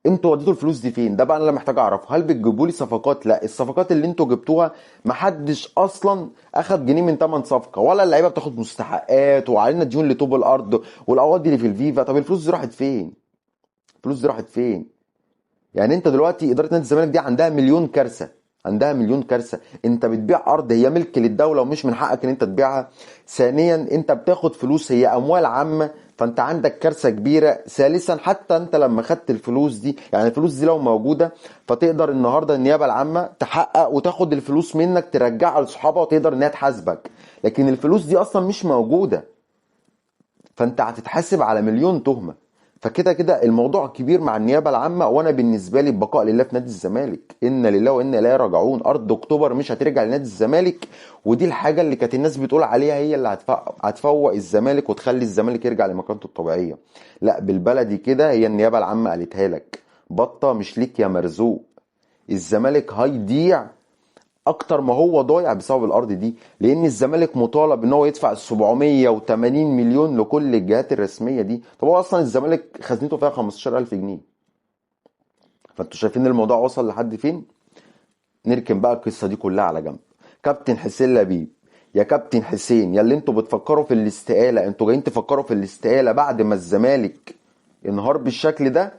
انتوا وديتوا الفلوس دي فين؟ ده بقى انا اللي محتاج اعرفه. هل بتجيبوا لي صفقات؟ لا، الصفقات اللي انتوا جبتوها محدش اصلا اخد جنيه من ثمن صفقة، ولا اللعيبة بتاخد مستحقات، وعلينا ديون لطوب الارض والقواضي اللي في الفيفا. طب الفلوس دي راحت فين؟ الفلوس دي راحت فين؟ يعني انت دلوقتي ادارة نادي الزمالك دي عندها مليون كارثة، عندها مليون كارثة. انت بتبيع ارض هي ملك للدولة ومش من حقك ان انت تبيعها. ثانيا انت بتاخد فلوس هي اموال عامة، فانت عندك كارثة كبيرة. ثالثا حتى انت لما خدت الفلوس دي، يعني الفلوس دي لو موجودة فتقدر النهارده النيابة العامة تحقق وتاخد الفلوس منك ترجعها لصحابها وتقدر انها تحاسبك، لكن الفلوس دي اصلا مش موجودة، فانت هتتحاسب على مليون تهمه. فكده كده الموضوع كبير مع النيابة العامة. وانا بالنسبة لي البقاء لله في نادي الزمالك، انا لله وانا اليه راجعون. ارض اكتوبر مش هترجع لنادي الزمالك، ودي الحاجة اللي كانت الناس بتقول عليها هي اللي هتفوق الزمالك وتخلي الزمالك يرجع لمكانته الطبيعية. لا، بالبلدي كده هي النيابة العامة قالتها لك، بطه مش ليك يا مرزوق. الزمالك هيضيع اكتر ما هو ضايع بسبب الارض دي، لان الزمالك مطالب ان هو يدفع 780 مليون لكل الجهات الرسمية دي. طب هو اصلا الزمالك خزنته فيها 15000 جنيه، فانتوا شايفين الموضوع وصل لحد فين. نركن بقى القصة دي كلها على جنب. كابتن حسين لبيب، يا كابتن حسين يا اللي انتوا بتفكروا في الاستقالة، انتوا جايين تفكروا في الاستقالة بعد ما الزمالك انهار بالشكل ده؟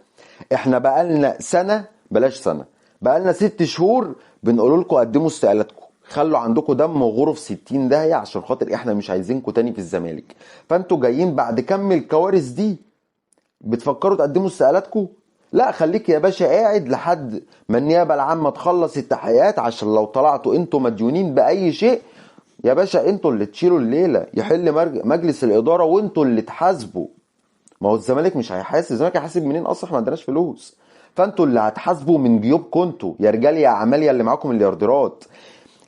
احنا بقالنا سنة، بلاش سنة، بقالنا 6 شهور بنقول لكم قدموا استقالاتكم، خلوا عندكم دم وغرف 60 داهية عشان خاطر احنا مش عايزينكم تاني في الزمالك. فانتوا جايين بعد كم الكوارث دي بتفكروا تقدموا استقالاتكم؟ لا، خليك يا باشا قاعد لحد ما النيابة العامة تخلص التحقيقات، عشان لو طلعتوا انتوا مديونين باي شيء يا باشا انتوا اللي تشيلوا الليلة، يحل مجلس الادارة وانتوا اللي تحاسبوا. ما هو الزمالك مش هيحاسب، الزمالك هيحاسب منين اصلا؟ احنا ما عندناش فلوس. فانتوا اللي هتحاسبوا من جيوبكم انتوا يا رجال يا اعمال يا اللي معاكم مليارديرات.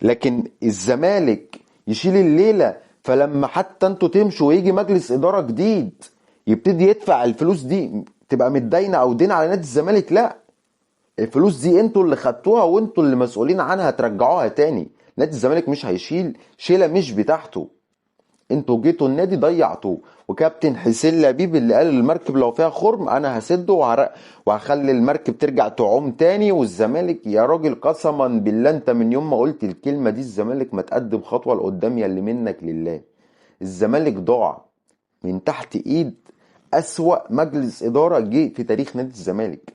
لكن الزمالك يشيل الليلة، فلما حتى انتوا تمشوا ويجي مجلس ادارة جديد يبتدي يدفع الفلوس دي، تبقى متداينه او دين على نادي الزمالك. لا، الفلوس دي انتوا اللي خدتوها وانتوا اللي مسؤولين عنها، ترجعوها تاني. نادي الزمالك مش هيشيل شيله مش بتاعته، انتوا جيتوا النادي ضيعتوه. وكابتن حسين لبيب اللي قال المركب لو فيها خرم انا هسده وهخلي المركب ترجع تعوم تاني. والزمالك يا راجل قسما بالله انت من يوم ما قلت الكلمة دي الزمالك ما تقدم خطوة لقدام، يا اللي منك لله. الزمالك ضاع من تحت ايد اسوأ مجلس ادارة جه في تاريخ نادي الزمالك.